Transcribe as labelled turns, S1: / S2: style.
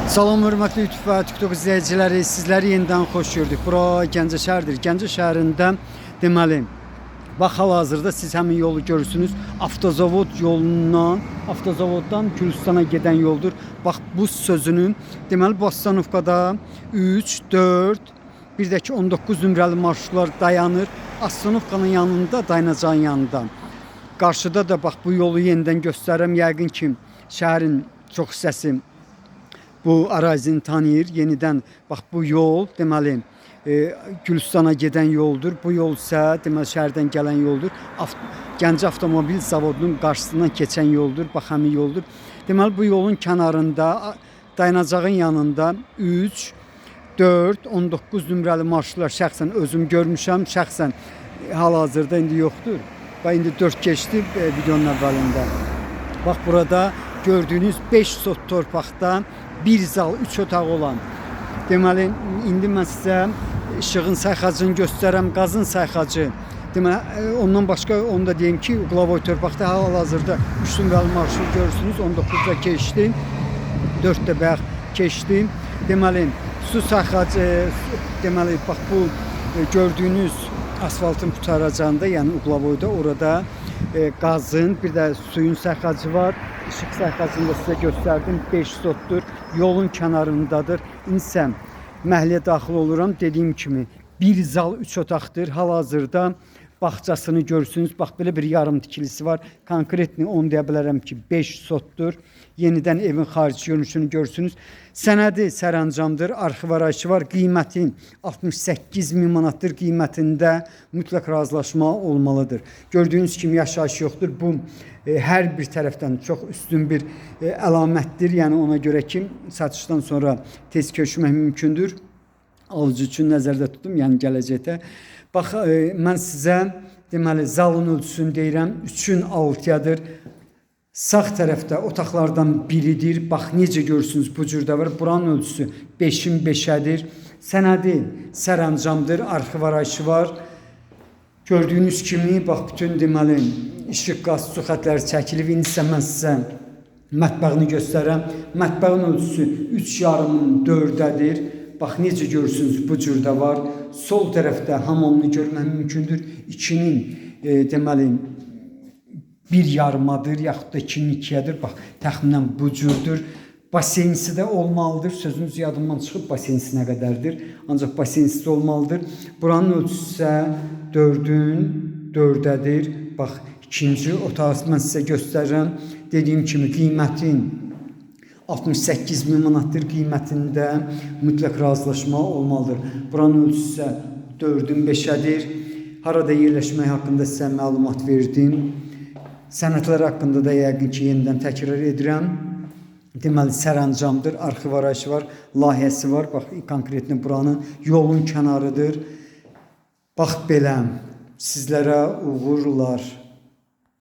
S1: Salam hörmətli YouTube və TikTok izləyiciləri, sizləri yenidən xoş gördük. Bura Gəncə şəhəridir. Gəncə şəhərində deməli, bax hal-hazırda siz həmin yolu görürsünüz. Avtozavod yolundan, avtozavoddan Gülüstana gedən yoldur. Bax bu sözünün deməli bu Astanovkada 3, 4, bir də ki 19 nömrəli marşrutlar dayanır. Astanovkanın yanında, dayanacağın yanında. Qarşıda da bax bu yolu yenidən göstərirəm. Yəqin ki şəhərin çox hissəsi bu ərazini tanıyır. Yenidən bax bu yol deməli Gülüstana gedən yoldur. Bu yol isə deməli şəhərdən gələn yoldur. Gəncə Avtomobil Zavodunun qarşısından keçən yoldur. Bax həmin yoldur. Deməli bu yolun kənarında dayanacağın yanında 3, 4, 19 nömrəli marşrutlar şəxsən özüm görmüşəm. Şəxsən hal-hazırda indi yoxdur. Bax indi 4 keçdi videonun əvvəlində. Bax burada gördüyünüz 5 sot torpaqda bir zal, 3 otaq olan. Deməli indi mən sizə işığın sayğacını göstərəm, qazın sayğacı. Deməli ondan başqa onu da deyim ki, Uqlavoy torpaqda hal-hazırda 3 nömrəli marşrut görürsünüz, 19-da keçdi. 4 də bayaq keçdi. Deməli su sayğacı, deməli bax bu gördüyünüz asfaltın qurtaracağında, yəni Uqlavoyda orada qazın, bir də suyun sayğacı var. İşıq sayğacını da sizə göstərdim. 5 sotdur. Yolun kənarındadır. İndi isə məhəlləyə daxil oluram. Dediyim kimi bir zal 3 otaqdır. Hal-hazırda bağçasını görürsünüz. Bax belə bir yarım tikilisi var. Konkretni onu deyə bilərəm ki 5 sotdur. Yenidən evin xarici görünüşünü görürsünüz. Sənədi sərəncamdır, arxiv arayışı var. Qiyməti 68 min manatdır. Qiymətində mütləq razılaşma olmalıdır. Gördüyünüz kimi yaşayış yoxdur. Bu hər bir tərəfdən çox üstün bir əlamətdir. Yəni ona görə ki, satışdan sonra tez köçmək mümkündür. Alıcı üçün nəzərdə tutdum, yəni gələcəkdə. Bax, mən sizə deməli zalın ölçüsünü deyirəm, 3-ün 6-yadır. Sağ tərəfdə otaqlardan biridir. Bax necə görürsünüz bu cür də var. Buranın ölçüsü 5-in 5-ədir. Sənədi sərəncamdır, arxiv arayışı var. Gördüyünüz kimi bax bütün deməli işıq, qaz, su xətləri çəkilib. İndi isə mən sizə mətbəxini göstərəm. Mətbəxin ölçüsü 3,5-ın 4-ədir. Bax necə görürsünüz bu cür də var. Sol tərəfdə hamamını görmək mümkündür. 2-nin deməli bir yarımadır, yaxud da 2-nin 2-yədir. Bax təxminən bu cürdür. Baseynisi də olmalıdır. Sözünüz yadımdan çıxıb baseynisi nə qədərdir. Ancaq baseynisi də olmalıdır. Buranın ölçüsü isə 4-ün 4-ədir. Bax ikinci otağı mən sizə göstərirəm. Dediyim kimi qiymətin 68 min manatdır, qiymətində mütləq razılaşma olmalıdır. Buranın ölçüsü isə 4-ün 5-ədir. Harada yerləşmək haqqında sizə məlumat verdim. Sənədlər haqqında da yəqin ki, yenidən təkrar edirəm. Deməli sərəncamdır, arxiv arayışı var, layihəsi var. Bax konkretni buranın yolun kənarıdır. Bax belə sizlərə uğurlar.